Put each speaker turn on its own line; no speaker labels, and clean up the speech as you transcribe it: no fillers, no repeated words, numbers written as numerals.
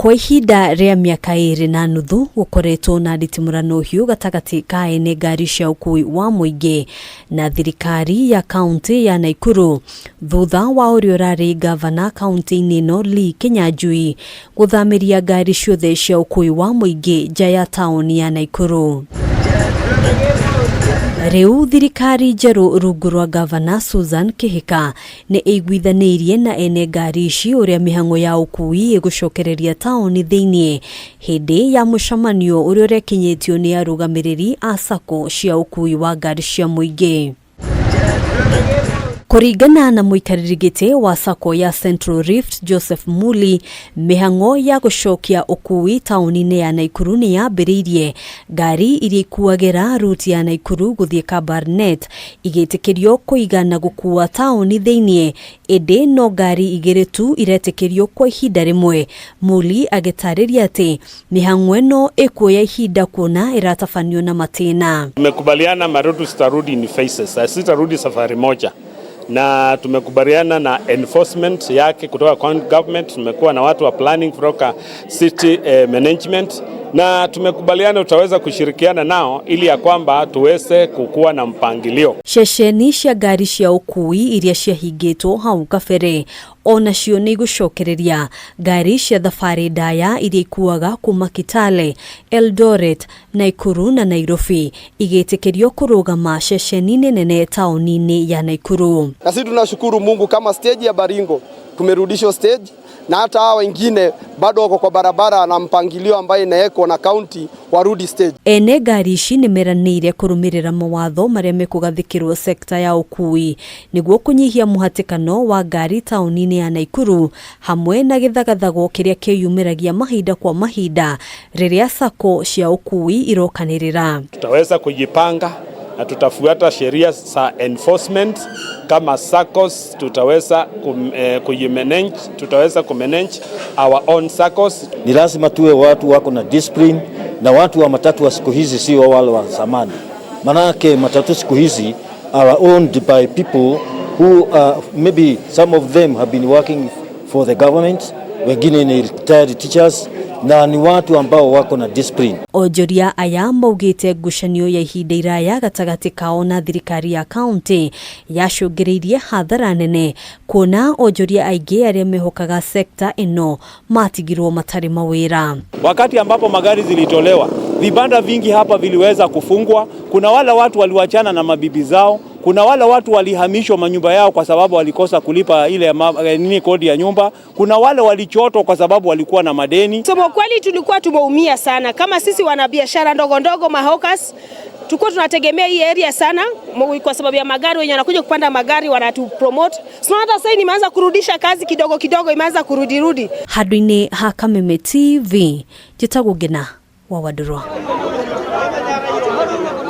Kwa ihinda rĩa mĩaka ĩrĩ na nuthu gũkoretwo na nditimũrano hiũ gatagatĩ ka ene ngari cia ũkui wa mũingĩ na thirikari ya kaunti ya Naikuru thutha wa ũrĩa ũrarĩ gavana kaunti-inĩ ĩno Lee Kinyanjui gũthamĩria ngari ciothe cia ũkui wa mũingĩ nja ya taũni ya Naikuru. Rĩu thirikari njerũ rungu rwa gavana Susan Kihika nĩ ĩiguithanĩirie na ene ngari ici ũrĩa mĩhang'o ya ũkui ĩgũcokereria taũni thĩinĩ hĩndĩ ya mũcemanio ũrĩa ũrekinyĩtio nĩ arũgamĩrĩri a sacco cia ũkui wa ngari cia mũingĩ. Kũringana na mũikarĩri gĩtĩ wa sacco ya Central Rift Joseph Muli, mĩhang'o ya gũcokia ũkui taũni-inĩ ya Naikuru nĩ yambĩrĩirie ngari iria ikuagĩra ruti ya Naikuru gũthiĩ Kabarnet igĩtĩkĩrio kũiga na gũkua taũni thĩinĩ, ĩndĩ no ngari igĩrĩ tu iretĩkĩrio kwa ihinda rĩmwe. Muli agĩtarĩria atĩ mĩhang'o ĩno ĩkuoya ihinda kuona ĩratabanio na matĩna.
Tumekubaliana matatu zitarudi in phases, sitarudi safari moja, na tumekubaliana na enforcement yake kutoka county government. Tumekuwa na watu wa planning kutoka city management na tumekubaliana tutaweza kushirikiana nao ili ya kwamba tuweze kukuwa na mpangilio.
Ceceni cia ngari cia ũkui iria ciahingĩtwo hau kabere onacio nĩ igũcokereria ngari cia thabarĩ ndaya iria ikuaga kuma Kitale, Eldoret, Naikuru na Nairobi igĩtĩkĩrio kũrũgama ceceni-inĩ nene taũni-inĩ ya Naikuru.
Na sisi tunashukuru Mungu kama stage ya Baringo tumerudishwa stage na hata hawa wengine bado wako kwa barabara na mpangilio ambaye inawekwa na county warudi stage.
Ene ngari ici nĩ meranĩire kũrũmĩrĩra mawatho marĩa mekũgathĩkĩrwo sekta ya ũkui nĩguo kũnyihia mũhatĩkano wa ngari taũni-inĩ ya Naikuru hamwe na gĩthagathago kĩrĩa kĩyumĩragia mahinda kwa mahinda rĩrĩa sacco cia ũkui irokanĩrĩra.
Tutaweza kujipanga na tutafuata sheria za enforcement kama SACCOS, tutaweza kujimanage, tutaweza kumanage our own SACCOS.
Ni lazima tuwe watu wako na discipline, na watu wa matatu wa siku hizi sio wale wa zamani. Manake matatu siku hizi are owned by people who maybe some of them have been working for the government, wengine ni retired teachers na ni watu ambao wako na discipline.
Onjoria aya maugĩte ngucanio ya ihinda iraya gatagatĩ kao na thirikari ya kaunti yacũngĩrĩirie hathara nene kuona onjoria aingĩ arĩa mehokaga sekta ĩno matigirwo matarĩ mawĩra.
Wakati ambapo magari zilitolewa, vibanda vingi hapa viliweza kufungwa. Kuna wale watu waliwachana na mabibi zao, kuna wale watu walihamishwa manyumba yao kwa sababu walikosa kulipa ile nini kodi ya nyumba. Kuna wale walichotwa kwa sababu walikuwa na madeni.
Sema kweli tulikuwa tumeumia sana kama sisi wanabiashara ndogo ndogo mahawkers, tulikuwa tunategemea hii area sana kwa sababu ya magari, wenye wanakuja kupanda magari wanatu promote. So hata sasa nimeanza kurudisha kazi kidogo kidogo, imeanza kurudi rudi.
Handũ-inĩ ha Kameme TV, njĩtagwo Ngina wa Wandũrwa.